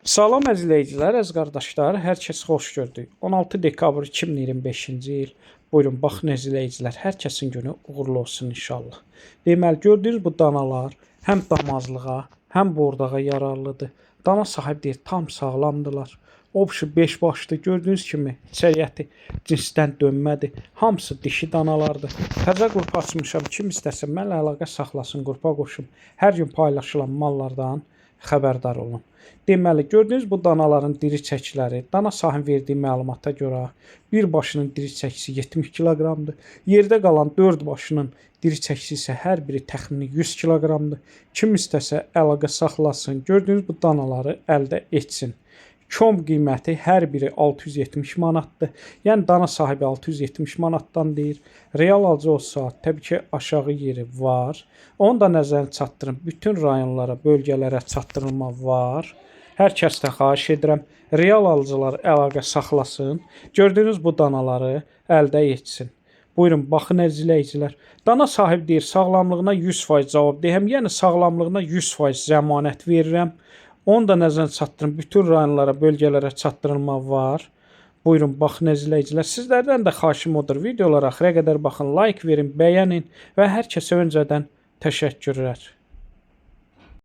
Salam əzizləyicilər, əziz qardaşlar, hər kəs xoş gördük. 16 dekabr 2025-ci il. Buyurun, baxın əzizləyicilər, hər kəsin günü uğurlu olsun inşallah. Deməli, gördüyünüz bu danalar həm damazlığa, həm bordağa yararlıdır. Dana sahib deyir, tam sağlamdılar. Obşu 5 başlı, gördüyünüz kimi çəriyyəti cinsdən dönmədir. Hamısı dişi danalardır. Təzə qrup açmışam. Kim istəsə mənlə əlaqə saxlasın, qrupa qoşum. Hər gün paylaşılan mallardan xəbərdar olun. Deməli, gördüyünüz bu danaların diri çəkiləri, dana sahibinin verdiyi məlumata görə bir başının diri çəkisi 70 kiloqramdır. Yerdə qalan 4 başının diri çəkisi isə hər biri təxmini 100 kiloqramdır. Kim istəsə əlaqə saxlasın, gördüyünüz bu danaları əldə etsin. Kom qiyməti hər biri 670 manatdır. Yəni dana sahibi 670 manatdan deyir. Real alıcı olsa təbii ki aşağı yeri var. Onu da nəzərə çatdırın. Bütün rayonlara, bölgələrə çatdırılma var. Hər kəsdən xahiş edirəm, real alıcılar əlaqə saxlasın. Gördüyünüz bu danaları əldə etsin. Buyurun, baxın əzizləyicilər. Dana sahib deyir, sağlamlığına 100% cavab deyəm. Yəni sağlamlığına 100% zəmanət verirəm. Onu da nəzərə çatdırın. Bütün rayonlara, bölgələrə çatdırılma var. Buyurun, baxın əzizləyicilər. Sizlərdən də xahişim odur. Videolara axıra qədər baxın, like verin, bəyənin və hər kəsə öncədən təşəkkürlər.